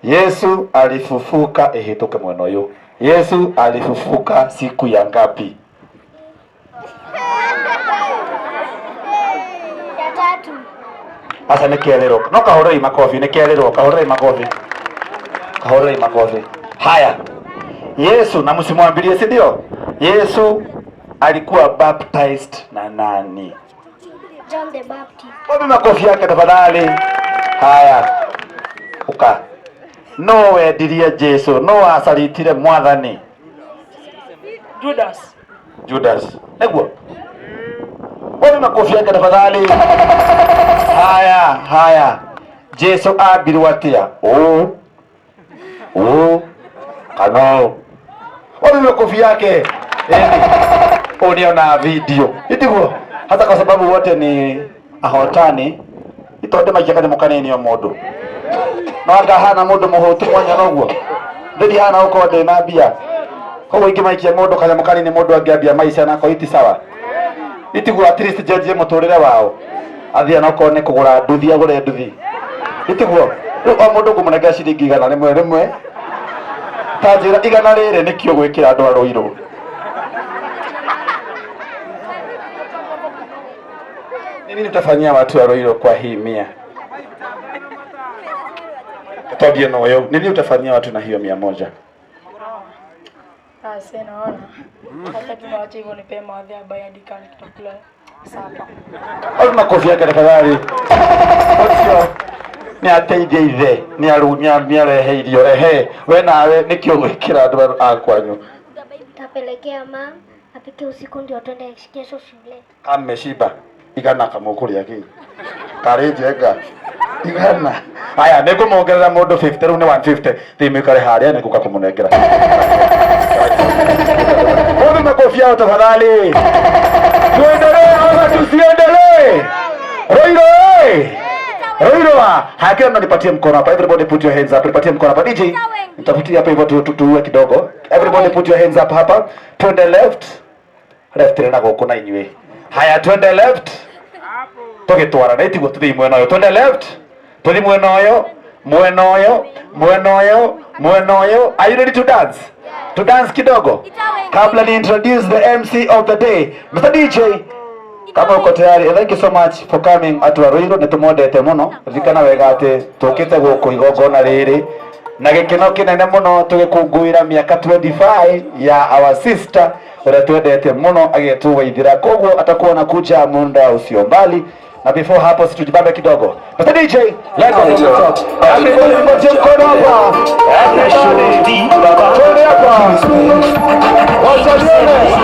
Yesu alifufuka ihituke mwena uyu. Yesu alifufuka siku ya ngapi? Ya tatu. Aca nĩ kerĩrwo. No kahũrĩrei makobi, nĩ kerĩrwo, kahũrĩrei makobi. Kahũrĩrei makobi. Haya. Yesu na msimwambilie, si ndio? Yesu alikuwa baptized na nani? John the Baptist. Wapi makofi yake tafadhali? Haya. Uka. No wendirie Jesu, no wacaritire mwathani. Judas. Judas. Nĩguo. Wapi makofi yake tafadhali? Haya, haya. Jesu ambirwo atĩa? Ũũ. Ũũ. Kana ũũ. Wapi makofi yake? Ĩni. Ũũ nĩona video. Itiguo. Hata kwa sababu wote ni ahotani itonde maikia kanyamũ kanini o mũndũ no anga hana mũndũ mũhũtu mwanya noguo ndĩri hana gũkorwo ndĩ na mbia koguo ingĩmaikia mũndũ kanyamũ kanini mũndũ angĩambia maica nako iti sawa itiguo at least njenjie mũtũrĩre wao athia nokorwo nĩ kũgũra nduthi agũre nduthi itiguo rĩu o mũndũ ngũmũnengera ciringi 100 rĩmwe ta njĩra 100 rĩrĩ nĩkĩo gwĩkĩra andũ a Rũirũ. Nini nitafanyia watu wa Ruiru kwa hii 100? Twambie na ũyũ. Nini utafanyia watu na hiyo 100? Ah, sasa naona. Hata tunawacha hivyo nipe mawadhi ambayo hadi kama tutakula supper. Au makofi yake tafadhali. Ũcio nĩ ateithia ithe nĩ aru nĩ arehe irio ehe we nawe nĩkĩo gwĩkĩra andũ a kwanyu. Tapelekea mam apike usiku ndio twende kesho shule. Ameshiba 100 kamũkũrĩa kĩ karĩ njenga 100. Haya, nĩ ngũmongerera mũndũ 50 rĩu nĩ 150 thĩ mĩkare harĩa nĩ ngũka kũmũnengera. Wapi makofi yao tafadhali? Tuendelee ama tusiendelee? Roiro eh! Roiro ah! Haya, kila mtu nipatie mkono hapa. Everybody put your hands up. Nipatie mkono hapa. DJ, nitafutie hapa hivyo tuue kidogo. Everybody put your hands up hapa. Twende left. Left na gũkũ na inyuĩ. Haya, twende left. Tũgĩtwarana itiguo tũthiĩ mwena ũyũ. Twende left. Tũthiĩ mwena ũyũ. Mwena ũyũ. Mwena ũyũ. Mwena ũyũ. Are you ready to dance? To dance kidogo? Kabla ni introduce the MC of the day, Mr. DJ. Kama uko tayari, thank you so much for coming atu a Ruiru nĩ tũmwendete mũno. Ririkana wega atĩ tũkĩte gũkũ igongona rĩrĩ na gĩkeno kĩnene mũno tũgĩkũngũĩra mĩaka 25 ya our sister ũrĩa twendete mũno agĩtwo Waithira. Koguo atakuwa anakuja muda usio mbali, na before hapo si tujibambe kidogo. Mr. DJ, let's go from the top. Everybody nipatie mkono hapa. Everybody. Twende hapa. Wacha nione.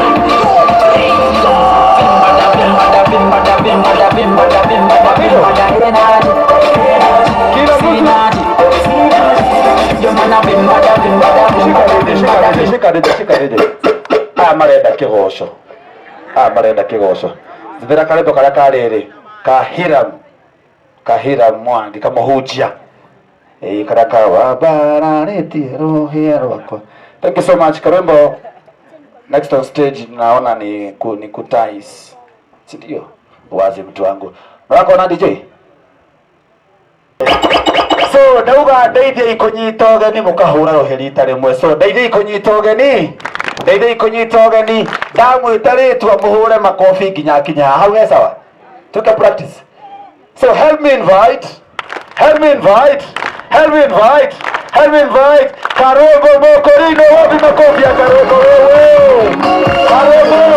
Kila mtu shika DJ, shika DJ, shika DJ. Aya marenda kĩgoco. Aya marenda kĩgoco. Njethera karwĩmbo karĩa ka rĩrĩ ka Hiram ka Hiram Mwangi kamũhunjia. Ĩĩ karĩa ka wambararĩtie rũhĩa rwakwa. Thank you so much. Karwĩmbo next on stage naona ni Kutais. Si ndio? Wazi mtu wangu. Urakona DJ? So ndauga ndeithia ikunyita ũgeni mũkahũra rũhĩ rita rĩmwe. So ndeithia ikunyita ũgeni, ndeithia ikunyita ũgeni, ndamwĩta rĩtwa mũhũre makobi nginya kinya hau he sawa. Tuka practice. So help me invite, help me invite, help me invite, help me invite Karungo Mokorino.